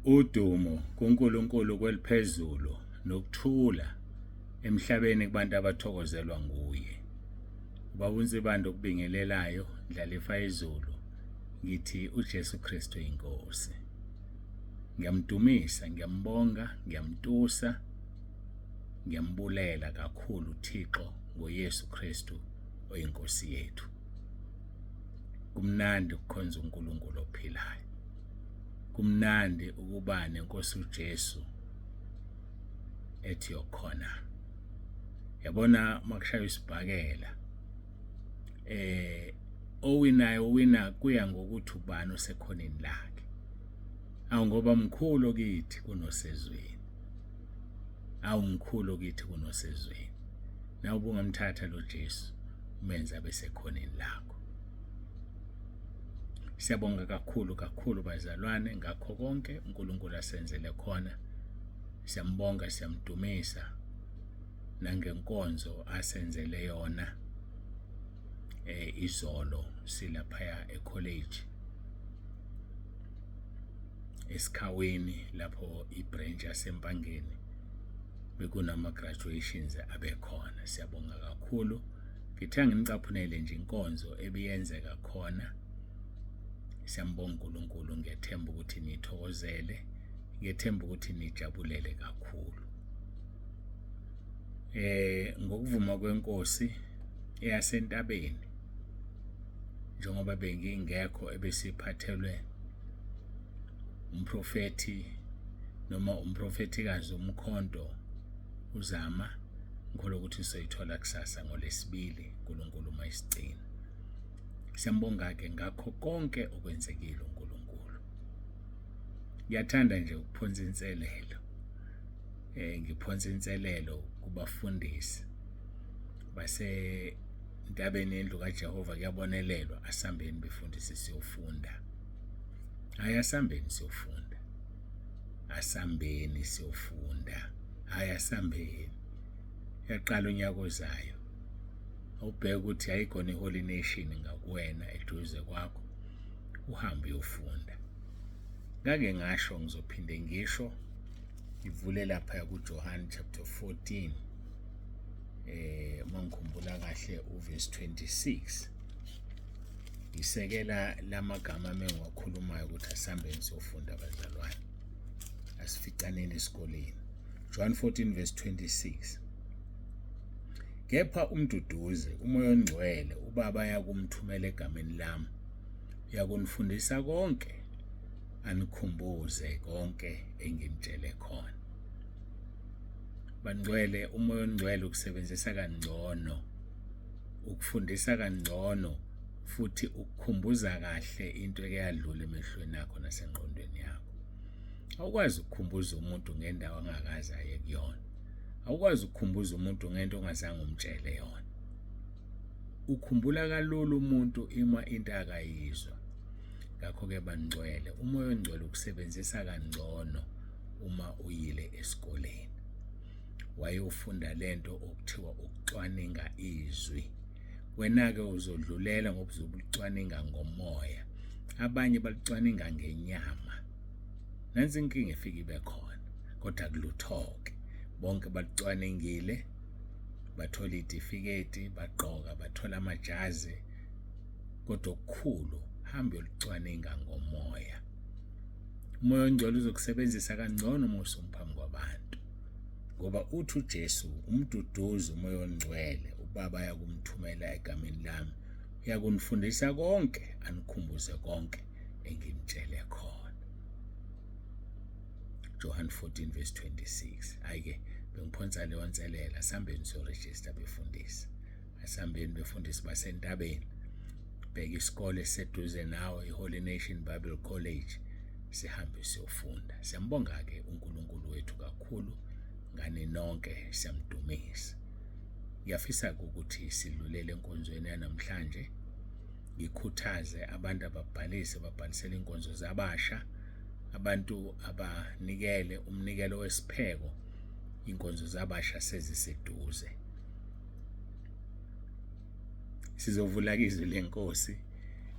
Udumo kuNkulunkulu kweliphezulu nokuthula emhlabeni kubantu abathokozelwa nguye. Ubaba uNsibande okubingelelayo Ndlalifa izulu ngithi uJesu Kristu inkosi. Ngiyamdumisa, ngiyambonga, ngiyamtusa, ngiyambulela kakhulu uThixo ngoYesu Kristu oyinkosi yethu. Kumnandi ukukhonza uNkulunkulu ophilayo. Kumnandi ukuba nenkosi uJesu ethi yokhona. Yabona makushaywa isibhakela owinayo wina kuya ngokuthi ubani osekhoneni lakhe. Awu ngoba mkhulu kithi kunosezweni. Awu mkhulu kithi kunosezweni. Nawe ubungamthatha lo Jesu umenze abe sekhoneni lakho. Siyabonga kakhulu kakhulu bazalwane ngakho konke uNkulunkulu asenzele khona. Siyambonga siyamdumisa nangenkonzo asenzele yona izolo silaphaya ecollege esikhawini lapho ibranch yaseMpangeni bekunama graduations abekhona. Siyabonga kakhulu. Ngithe nginicaphunele nje inkonzo ebiyenzeka khona. Siyambonga uNkulunkulu, ngiyethemba ukuthi nithokozele, ngiyethemba ukuthi nijabulele kakhulu. Ngokuvuma kwenkosi eyasentabeni njengoba bengingekho ebesiphathelwe umprofethi noma umprofethikazi uMkhonto uZama, ngikholwa ukuthi sizoyithola kusasa ngoLwesibili uNkulunkulu uma isigcina. Siyambonga-ke ngakho konke okwenzekile uNkulunkulu. Ngiyathanda nje ukuphonsa inselelo, ngiphonsa inselelo kubafundisi basentabeni yendlu kaJehova, kuyabonelelwa, asambeni befundisi siyofunda. Hhayi, asambeni siyofunda, asambeni siyofunda, hhayi asambeni. Uyaqala unyaka ozayo, awubheke ukuthi ayikhona i-Holy Nation ngakuwena eduze kwakho, uhambe uyofunda. Ngake ngasho, ngizophinde ngisho, ngivule lapha kuJohn chapter 14 uma ngikhumbula kahle uverse 26, ngisekela lamagama mengiwakhulumayo ukuthi asambeni siyofunda abazalwane, asificaneni esikoleni. John 14 verse 26, kepha umduduzi uMoya oNgcwele uBaba yakumthumela egameni lami, uyakunifundisa konke, anikhumbuze konke enginitshele khona. Bangcwele, uMoya oNgcwele ukusebenzisa kangcono, ukufundisa kangcono, futhi ukukhumbuza kahle into eke yadlula emehlweni akho nasengqondweni yakho. Awukwazi ukukhumbuza umuntu ngendawo angakaze aye kuyona. Awukwazi ukukhumbuza umuntu ngento ongazange umtshele yona. Ukhumbula kalula umuntu ima into akayizwa. Ngakho-ke bangcwele, uMoya oNgcwele ukusebenzisa kangcono uma uyile esikoleni wayofunda lento okuthiwa ukucwaninga izwi. Wena-ke uzodlulela ngoba uzobe ulicwaninga ngomoya, abanye balicwaninga ngenyama. Nansi inkinga efike ibe khona, kodwa kulutho-ke, bonke balicwaningile, bathola iy'tifiketi, bagqoka, bathola amajazi, kodwa okukhulu hamba uyolucwaninga ngomoya. UMoya oNgcwele uzokusebenzisa kangcono uma usuphambi kwabantu, ngoba uthi uJesu umduduzi uMoya oNgcwele uBaba ayakumthumela egameni lami, uyakunifundisa konke, anikhumbuze konke enginitshele khona. John 14 verse 26. Hhayi-ke bengiphonsa leyo nselela, asihambeni siyorejista befundisi, asihambeni befundisi basentabeni, bheka isikole esiseduze nawe, i-Holy Nation Bible College, sihambe siyofunda. Siyambonga-ke uNkulunkulu wethu kakhulu ngani nonke, siyamdumisa. Ngiyafisa-ke ukuthi sidlulele enkonzweni yanamhlanje, ngikhuthaze abantu ababhalise, babhalisele inkonzo zabasha, abantu abanikele umnikelo wesipheko, inkonzo zabasha seziseduze. Sizovula izwi lenkosi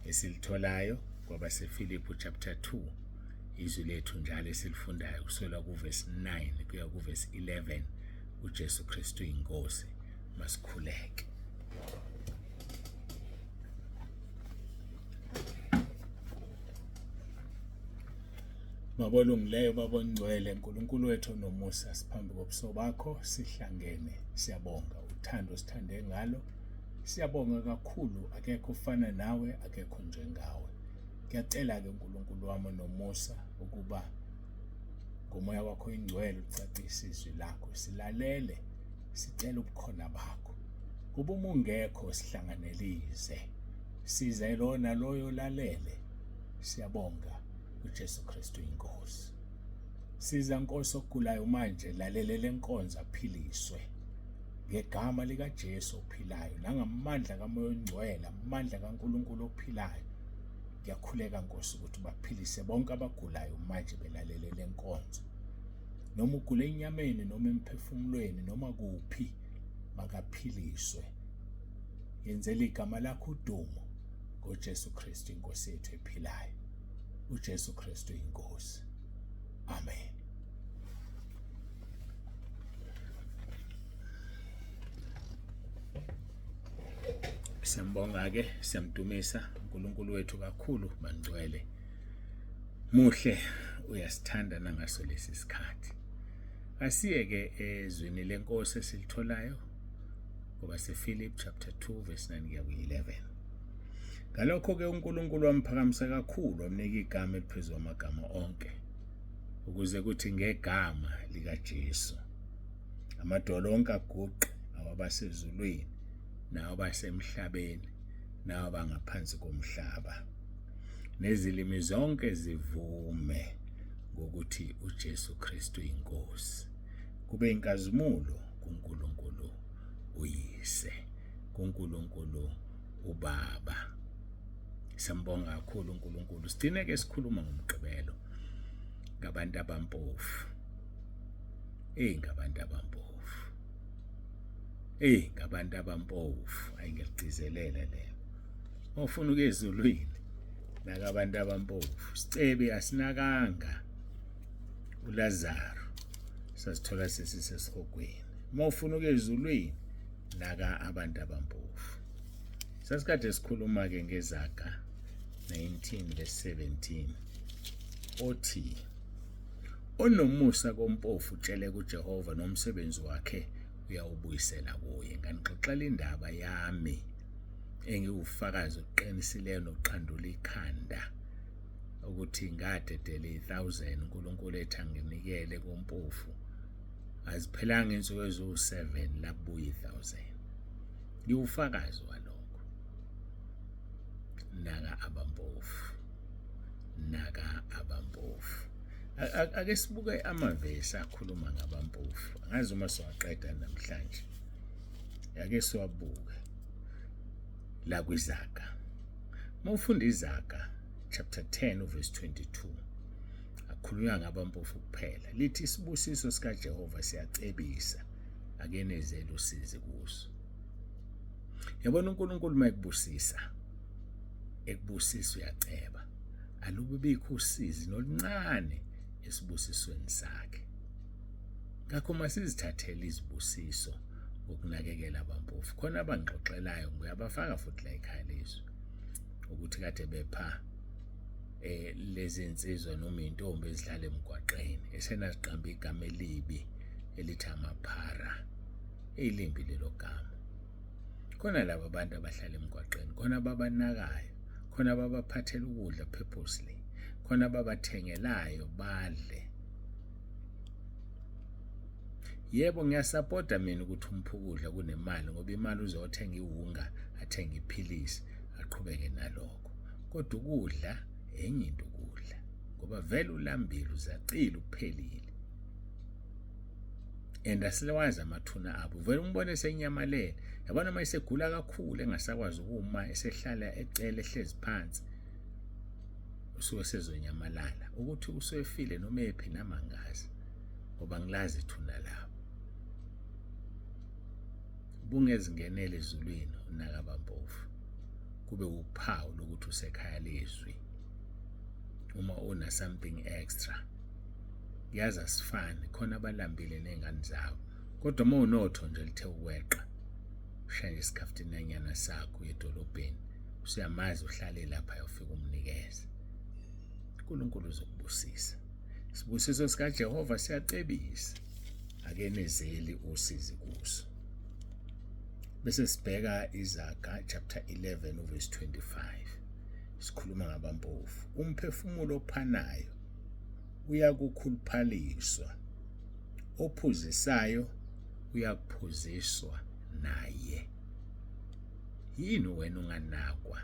esilitholayo kwabaseFilipi chapter 2, Izwi lethu njalo esilifundayo kusukela kuvesi 9 kuya kuvesi 11, uJesu Kristu inkosi. Masikhuleke. Baba olungileyo, Baba ongcwele, Nkulunkulu wethu onomusa, siphambi kobuso bakho sihlangene. Siyabonga uthando sithande ngalo. Siyabonga kakhulu, akekho ofana nawe, akekho njengawe. Ngiyacela-ke uNkulunkulu wami onomusa ukuba ngomoya wakho ingcwele ucacise izwi lakho, silalele, sicela ubukhona bakho. Kuba uma ungekho sihlanganelize. Siza lona loyo lalele. Siyabonga uJesu Kristu inkosi. Siza Nkosi ogulayo manje, lalele lenkonzo aphiliswe. Ngegama likaJesu ophilayo nangamandla kaMoya oNgcwele, amandla kaNkulunkulu ophilayo. Ngiyakhuleka Nkosi ukuthi baphilise bonke abagulayo manje belalele lenkonzo. Noma ugula enyameni noma emphefumulweni noma kuphi makaphiliswe. Yenzela igama lakho udumo ngoJesu Kristu inkosi yethu ephilayo. uJesu Kristu inkosi. Amen. Siyambonga ke, siyamdumisa uNkulunkulu wethu kakhulu bangcwele. Muhle uyasithanda nangaso lesi sikhathi. Asiye ke ezwini lenkosi esilitholayo ngoba sePhilip chapter 2 verse 9 kuya ku-11. Ngalokho ke uNkulunkulu wamphakamisa kakhulu wamnika igama eliphezu kwamagama onke ukuze kuthi ngegama likaJesu amadolo onke aguqe awabasezulwini nawabasemhlabeni nawabangaphansi komhlaba nezilimi zonke zivume ngokuthi uJesu Kristu inkosi kube inkazimulo kuNkulunkulu uyise kuNkulunkulu ubaba. Siyambonga kakhulu uNkulunkulu. Sigcine ke sikhuluma ngomgqibelo ngabantu abampofu. Ey ngabantu abampofu. Ey ngabantu abampofu. Ayi ngiyagcizelela lelo. Ofuna ukuya ezulwini nakabantu abampofu. Sicebi asinakanga uLazaro sasithola sesisesihogweni. Uma ufuna ukuya ezulwini naka abantu abampofu. Sasikade sikhuluma ke ngezaga 19 verse 17 othi onomusa kompofu utshele kuJehova nomsebenzi wakhe uyawubuyisela kuye. Nganixoxela indaba yami engiwufakazi oqinisileyo noqandula ikhanda ukuthi ngadedela i-1000 uNkulunkulu ethi anginikele kompofu aziphelanga insuku eziwu-7 labuya i-1000. Ngiwufakazi walokho. Naka abampofu. Naka abampofu. Ake sibuke amavesi akhuluma ngabampofu. Angazi uma siwaqeda namhlanje. Ake siwabuke la kwiZaga. Uma ufunda iZaga chapter 10 verse 22 akhulunywa ngabampofu kuphela. Lithi isibusiso sikaJehova siyacebisa akenezeli usizi kuso. Yabona uNkulunkulu uma ekubusisa, ekubusisa uyaceba. Alubibikho usizi noluncane esibusisweni sakhe. Ngakho masizithathele izibusiso ngokunakekela abampofu. Khona abangixoxelayo ngiyabafaka futhi la ekhaya lezwi ukuthi kade bepha eh lezi insizwa noma intombi ezihlala emgwaqeni esenaziqamba igama elibi elithi amaphara. Eyilimbi lelo gama. Khona laba abantu abahlala emgwaqeni, khona ababanakayo, khona ababaphathela ukudla purposely, khona ababathengelayo badle. Yebo ngiyasapota mina ukuthi umphe ukudla kunemali ngoba imali uzothenga iwunga, athenge iphilisi, aqhubeke nalokho. Kodwa ukudla enye into ukudla ngoba vele ulambile uzacile uphelile. And asilawazi amathuna abo, vele umbone esenyamalele. Yabona uma esegula kakhulu engasakwazi ukuma, esehlala ecele ehlezi phansi, usuke sezonyamalala. Ukuthi usefile noma ephi nami angazi ngoba ngilazi ithuna labo. Ubungezingenele ezulwini unaka abampofu, kube uphawu lokuthi usekhaya lezwi. Uma una something extra, ngiyazi asifani, khona abalambile ney'ngane zabo, kodwa uma unotho nje lithe ukweqa, ushaye nje isikhafutinanyana sakho uye edolobheni, usuyamazi uhlale lapha, ufike umnikeze. uNkulunkulu uzokubusisa. Isibusiso sikaJehova siyacebisa, akenezeli usizi kuso. Bese sibheka iZaga chapter 11 verse 25, sikhuluma ngabampofu. Umphefumulo ophanayo uyakukhuluphaliswa, ophuzisayo uyakuphuziswa naye. Yini wena unganakwa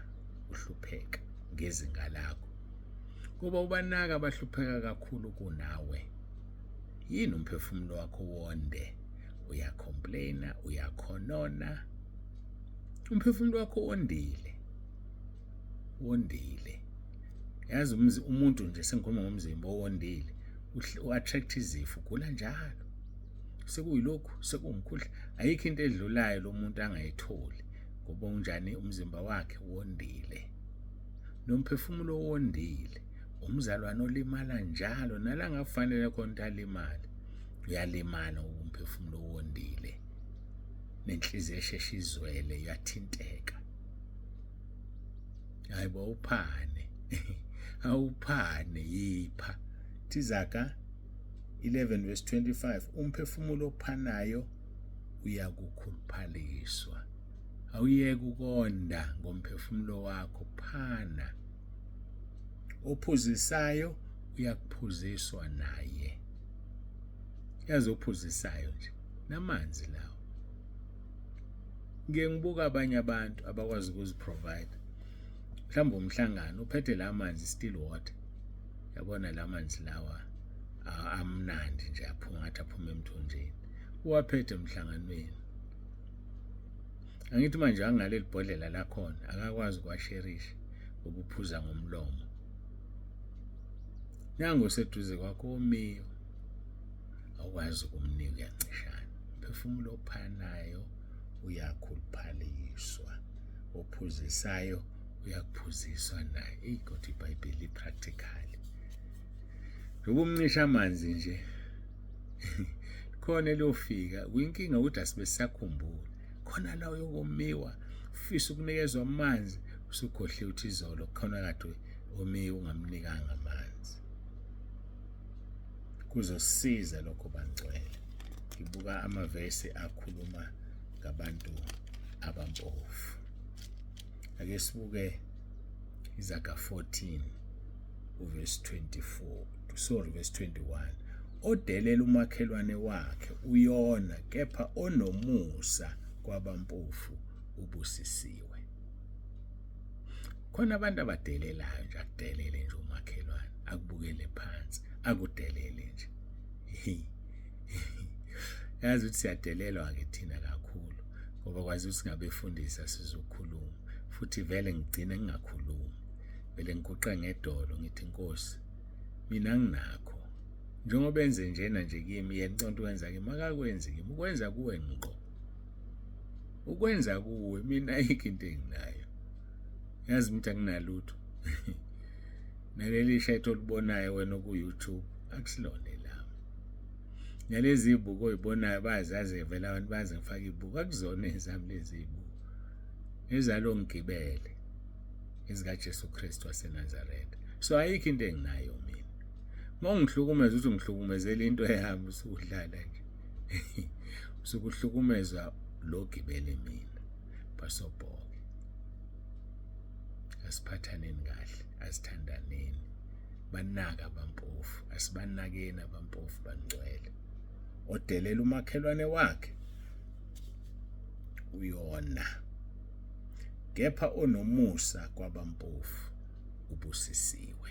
uhlupheka ngezinga lakho? Kuba ubanaka abahlupheka kakhulu kunawe. Yini umphefumulo wakho wonde? Uyacomplaina, uyakhonona. Umphefumulo wakho wondile, wondile. Yazi umuntu nje, sengikhuluma ngomzimba owondile, u-attract izifo, ugula njalo. Sekuyilokhu, sekuwumkhuhlane, ayikho into edlulayo lo muntu angayitholi, ngoba unjani umzimba wakhe wondile. Nomphefumulo wondile, umzalwane olimala njalo, nala ngakufanele khona ukuthi alimale, uyalimala ngoba umphefumulo wondile, nenhliziyo eshesha izwele, iyathinteka. Hayi bo, uphane, awuphane, yipha. Izaga 11 verse 25, umphefumulo ophanayo uyakukhuluphaliswa. Awuyeke ukonda ngomphefumulo wakho, phana. Ophuzisayo uyakuphuziswa naye. Yazi ophuzisayo nje namanzi lawo. Ngike ngibuka abanye abantu abakwazi ukuziprovide, mhlawumbe umhlangano uphethe la manzi, still water, yabona la manzi lawa amnandi nje, aphuma ngathi aphuma emthonjeni, uwaphethe emhlanganweni. Angithi manje angaleli bhodlela lakhona akakwazi ukwasherisha ngoba uphuza ngomlomo. Nangu seduze kwakho omiyo, awukwazi ukumnika, uyancishana. Umphefumulo ophanayo uyakhuluphaliswa, ophuzisayo uyakuphuziswa naye. Eyi, kodwa iBhayibheli li-practical. Njengoba umncisha amanzi nje, khona eliyofika kuyinkinga ukuthi asibe sisakhumbula khona la uyokomiwa, ufisa ukunikezwa amanzi, usukhohliwe ukuthi izolo khona kade omiwe ungamnikanga amanzi. Kuzosiza lokho bangcwele. Ngibuka amavesi akhuluma ngabantu abampofu. Ake sibuke Izaga 14 uverse 24, sorry, verse 21. Odelela umakhelwane wakhe uyona, kepha onomusa kwabampofu ubusisiwe. Khona abantu abadelelayo nje, akudelele nje umakhelwane, akubukele phansi, akudelele nje. Yazi ukuthi siyadelelwa-ke thina kakhulu, ngoba kwazi ukuthi singabefundisa sizokhuluma, futhi vele ngigcine ngingakhulumi, vele ngiguqe ngedolo ngithi, Nkosi, mina nginakho njengoba enze njena nje kimi, yena uconto wenza kimi, akakwenzi kimi, ukwenza kuwe ngqo, ukwenza kuwe, mina ayikho into enginayo. Yazi ukuthi anginalutho. Naleli shirt olubonayo wena ku-YouTube akusilona elami, nalezi iy'buko oy'bonayo bayazazi vele abantu, bazi ngifake iy'buko, akuzona ezami lezi iy'buko, ezalo ngigibele ezikaJesu Kristu waseNazaretha. So ayikho into enginayo mina. Uma ungihlukumeza, uthi ungihlukumezela into yami, usukudlala nje, usukuhlukumeza lo gibele mina. Basobhoke, asiphathaneni kahle, asithandaneni, banaka abampofu, asibanakeni abampofu bangcwele. Odelela umakhelwane wakhe uyona, kepha onomusa kwabampofu ubusisiwe.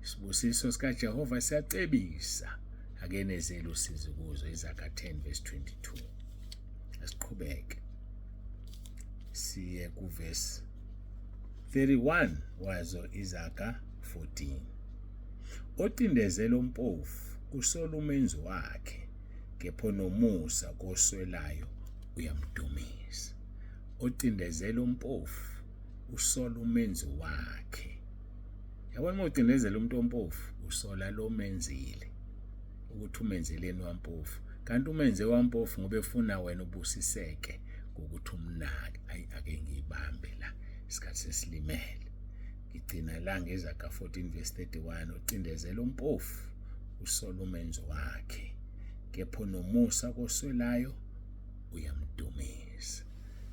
Isibusiso sikaJehova siyacebisa, akenezeli usizi kuzo. Izaga 10 verse 22. Asiqhubeke siye kuvesi 31 wazo Izaga 14. Ocindezela umpofu usola umenzi wakhe, kepha onomusa koswelayo uyamdumisa. Ocindezela umpofu usola umenzi wakhe. Yabona uma ucindezela umuntu ompofu usola lo menzile ukuthi umenzeleni wampofu kanti umenze wampofu ngoba efuna wena ubusiseke ngokuthi umnake. Ayi ake ngiyibambe la isikhathi sesilimele. Ngigcina la ngezaga 14 verse 31 ucindezela umpofu usola umenzi wakhe kepha nomusa koswelayo uyamdumisa.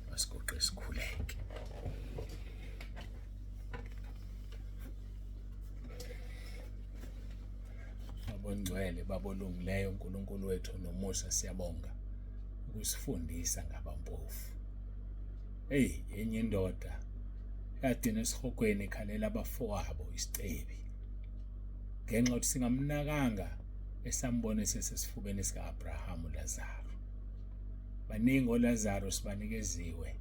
Masigoqe sikhuleke. Babongcwele, babolungileyo, uNkulunkulu wethu nomusa siyabonga ukusifundisa ngabampofu. Hey, enye indoda yadina esihogweni ikhalela abafowabo isicebi ngenxa yokuthi singamnakanga esambona esesesifubeni sika-Abrahamu Lazaro. Baningi oLazaro sibanikeziwe,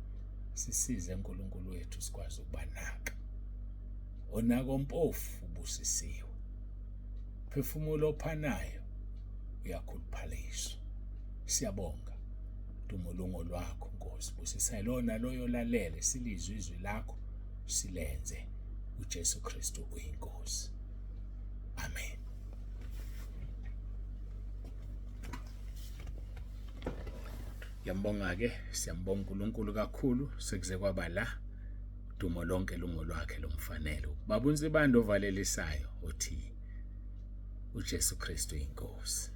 sisize uNkulunkulu wethu sikwazi ukubanaka. Onaka ompofu ubusisiwe. Phefumulo ophanayo uyakhuluphaliswa. Siyabonga dumolungo lwakho Nkosi, busisa lona loyo lalele silizwe izwi lakho silenze. uJesu Kristu uyiNkosi. Amen. Ngiyambonga ke, siyambonga uNkulunkulu kakhulu sekuze kwaba la. Udumo lonke lungolwakhe lomfanele. Baba uNsibande ovalelisayo othi uJesu Kristu inkosi.